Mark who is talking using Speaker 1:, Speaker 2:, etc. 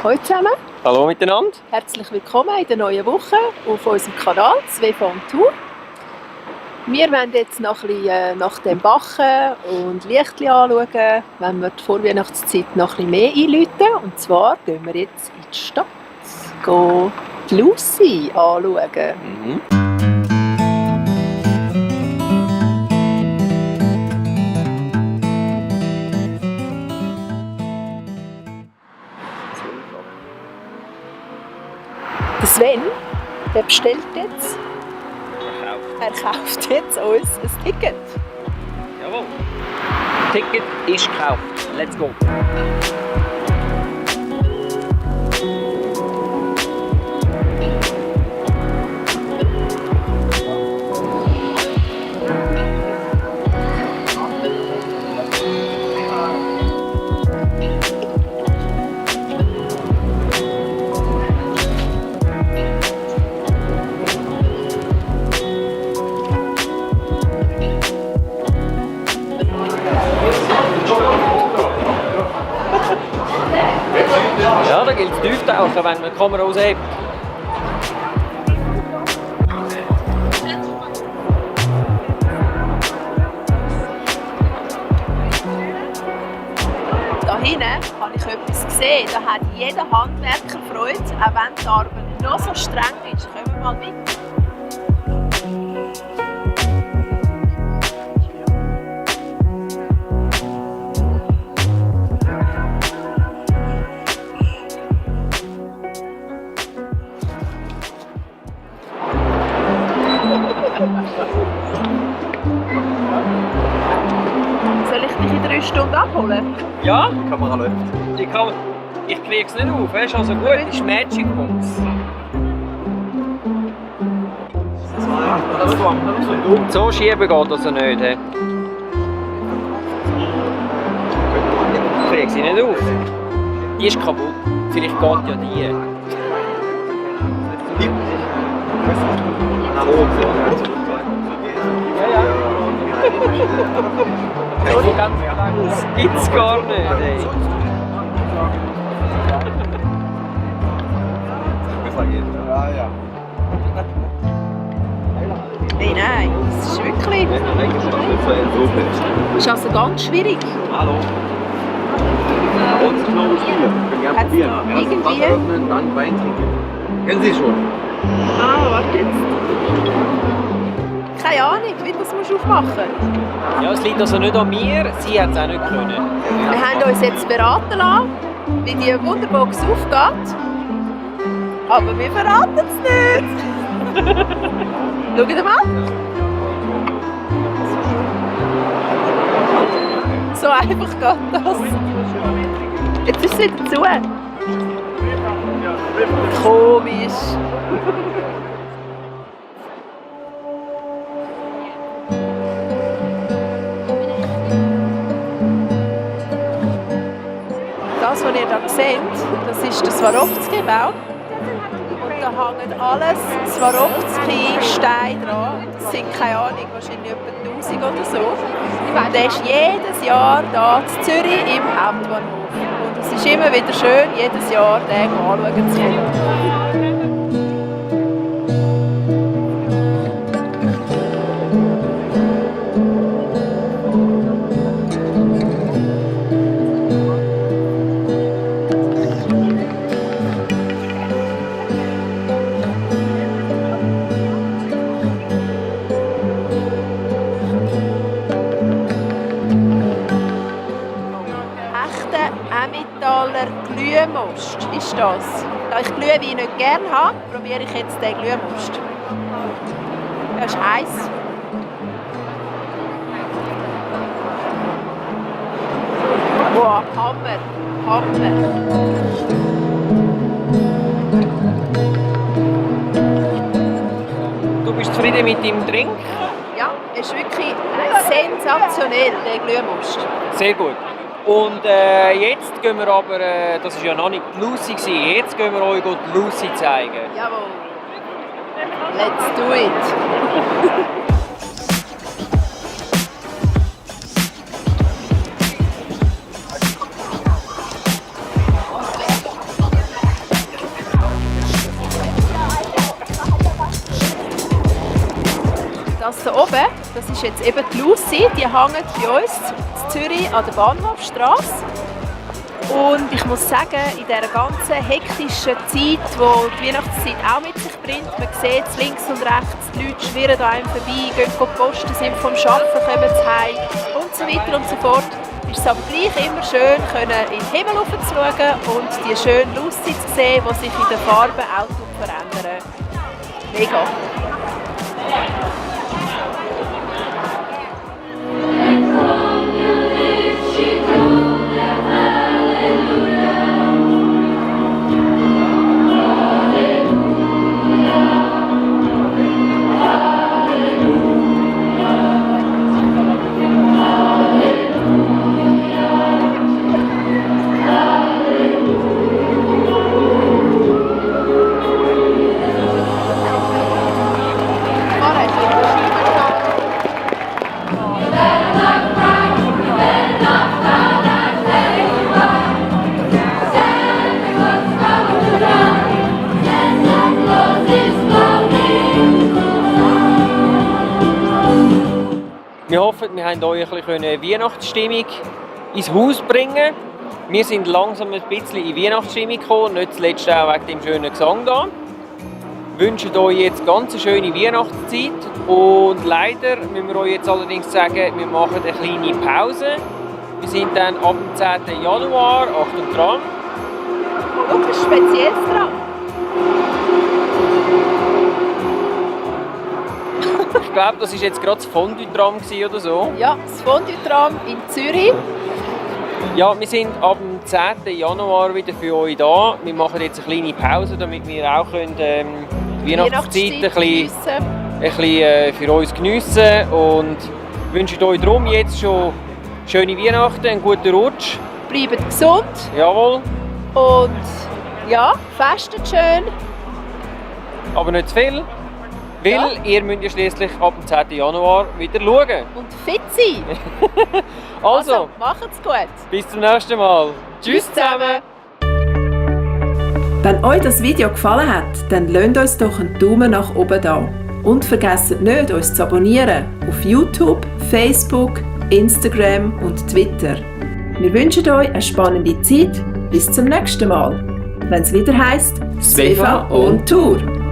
Speaker 1: Hallo zusammen,
Speaker 2: Hallo miteinander.
Speaker 1: herzlich willkommen in der neuen Woche auf unserem Kanal «Zwei von Tour». Wir wollen jetzt noch ein bisschen nach dem Bachen und Lichtli anschauen, wenn wir die Vorweihnachtszeit noch ein bisschen mehr einläuten. Und zwar gehen wir jetzt in die Stadt, gehen die Lucy anschauen. Der Sven, der bestellt jetzt. Er kauft jetzt uns ein Ticket.
Speaker 2: Jawohl. Ticket ist gekauft. Let's go. Ja, da gilt es Tieftauchen, wenn man die Kamera aushebt.
Speaker 1: Da hinten habe ich etwas gesehen. Da hat jeder Handwerker Freude, auch wenn die Arbeit noch so streng ist. Kommen wir mal mit. Soll ich dich in 3 Stunden abholen?
Speaker 2: Ja,
Speaker 3: Die Kamera läuft.
Speaker 2: ich kriege es nicht auf. Weißt? Also gut, das ist Magic Box. So schieben geht das nicht. He? Ich kriege sie nicht auf. Die ist kaputt. Vielleicht geht ja die. Das gibt's gar nicht, ey.
Speaker 1: Nein, das ist wirklich... Das ist also ganz schwierig.
Speaker 3: Hallo. Und schnelles Spiel. Wir können gerne
Speaker 1: Hat's
Speaker 3: probieren.
Speaker 1: noch
Speaker 3: Erst
Speaker 1: irgendwie-
Speaker 3: Wasser öffnen, dann Wein trinken. Kennen Sie schon?
Speaker 1: Ah, warte jetzt. Keine Ahnung, wie das musst du aufmachen.
Speaker 2: Ja, es liegt also nicht an mir, sie hat es auch nicht können.
Speaker 1: Wir haben uns jetzt beraten lassen, wie die Wunderbox aufgeht. Aber wir verraten es nicht. Schaut mal. So einfach geht das. Jetzt ist es wieder zu. Komisch. Das, was ihr hier seht, das ist der Swarovski-Bau. Und da hängen alles Swarovski-Steine dran. Das sind, keine Ahnung, wahrscheinlich etwa 1000 oder so. Und der ist jedes Jahr hier in Zürich im Hauptbahnhof. Und es ist immer wieder schön, jedes Jahr den anschauen zu können. Echter Emmentaler Glühmost ist das. Da ich Glühwein nicht gerne habe, probiere ich jetzt den Glühmost. Er ist heiß. Wow, Hammer, Hammer.
Speaker 2: Du bist zufrieden mit deinem Drink?
Speaker 1: Ja, ist wirklich sensationell, der Glühmost.
Speaker 2: Sehr gut. Und jetzt gehen wir aber, das war ja noch nicht die Lucy gewesen, jetzt gehen wir euch die Lucy zeigen.
Speaker 1: Jawohl. Let's do it. Das hier oben, das ist jetzt eben die Lucy, die hängt bei uns in Zürich an der Bahnhofstrasse. Und ich muss sagen, in dieser ganzen hektischen Zeit, die Weihnachtszeit auch mit sich bringt, man sieht es links und rechts, die Leute schwirren an einem vorbei, gehen posten, sind vom Arbeiten, kommen zu Hause und so weiter und so fort. Ist es aber gleich immer schön, in den Himmel zu schauen und die schöne Lucy zu sehen, die sich in den Farben auch verändern. Mega!
Speaker 2: Wir hoffen, wir haben euch ein bisschen Weihnachtsstimmung ins Haus bringen. Wir sind langsam ein bisschen in Weihnachtsstimmung gekommen, nicht zuletzt auch wegen dem schönen Gesang hier. Wir wünschen euch jetzt ganz eine schöne Weihnachtszeit und leider müssen wir euch jetzt allerdings sagen, wir machen eine kleine Pause. Wir sind dann ab dem 10. Januar, Achtung dran.
Speaker 1: Oh, etwas Spezielles dran.
Speaker 2: Ich glaube, das war jetzt gerade das Fondue-Tram oder so.
Speaker 1: Ja, das Fondue-Tram in Zürich.
Speaker 2: Ja, wir sind ab dem 10. Januar wieder für euch da. Wir machen jetzt eine kleine Pause, damit wir auch die Weihnachtszeit ein bisschen für uns geniessen und wünschen euch darum jetzt schon schöne Weihnachten, einen guten Rutsch.
Speaker 1: Bleibt gesund.
Speaker 2: Jawohl.
Speaker 1: Und ja, festet schön.
Speaker 2: Aber nicht zu viel. Weil
Speaker 1: Ja.
Speaker 2: ihr müsst ja schliesslich ab dem 10. Januar wieder schauen.
Speaker 1: Und fit sein.
Speaker 2: Also,
Speaker 1: macht's gut.
Speaker 2: bis zum nächsten Mal. Tschüss zusammen.
Speaker 4: Wenn euch das Video gefallen hat, dann lasst uns doch einen Daumen nach oben da. Und vergesst nicht, uns zu abonnieren auf YouTube, Facebook, Instagram und Twitter. Wir wünschen euch eine spannende Zeit. Bis zum nächsten Mal, wenn es wieder heisst Svefa on Tour.